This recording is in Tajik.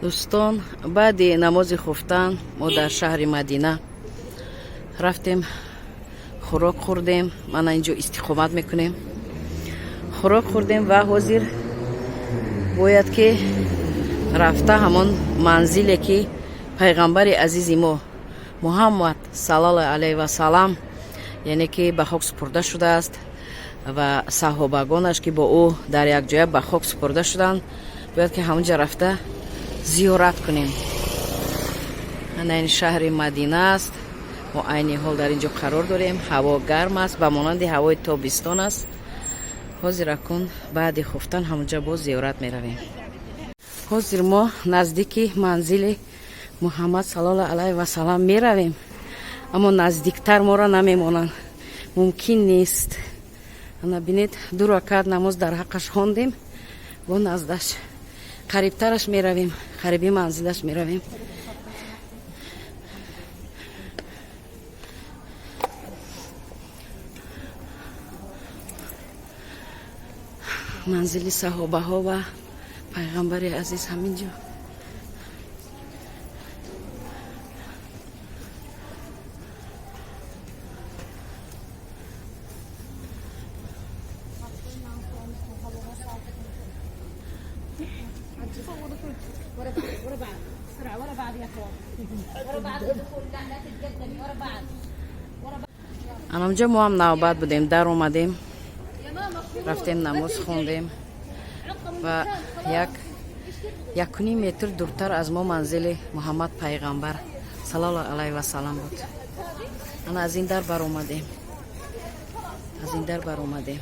Дӯстон, баъди намози хуфтан мо дар шаҳри Мадина рафтем, хӯрок хӯрдем. Мана инҷо истиқомат мекунем. Хӯрок хӯрдем ва ҳозир бояд ки рафта ҳамон манзиле, ки пайғамбари азизи мо Муҳаммад саллаллоҳу алайҳи васалам, яъне ки ба хок супурда шудааст ва саҳобагонаш, ки бо ӯ дар якҷоя ба хок супурда шуданд, бояд ки ҳамонҷа рафта зиёрат кунем. Ана ин шаҳри Мадина аст. Мо айни ҳол дар ин ҷо қарор дорем. Ҳаво гарм аст, ба монанди ҳавои тобистон аст. Ҳозир акун баъди хуфтан ҳамонҷа боз зиёрат меравем. Ҳозир мо наздики манзили Муҳаммад саллаллоҳу алайҳи васалам меравем, аммо наздиктар моро намемонанд, мумкин нест. Ана бинед, ду ракат намоз дар ҳаққаш хондем, бо наздаш қарибтараш меравем, қариби манзилаш меравем. Манзили саҳобаҳо ва пайғамбари азиз ҳамин ҷо. ورا بعض، ورا بعض، بسرعه، ورا بعض يا اخوان، ورا بعض الدخول. لا لا تتقدمي، ورا بعض، ورا بعض. Анамҷо мо ҳам навбат будем, дар омадем, рафтем, намоз хондем ва як 1.5 метр дуртар аз мо манзили Муҳаммад пайғамбар саллаллоҳу алайҳи васалам буд. Ана аз ин дар баромадем, аз ин дар баромадем.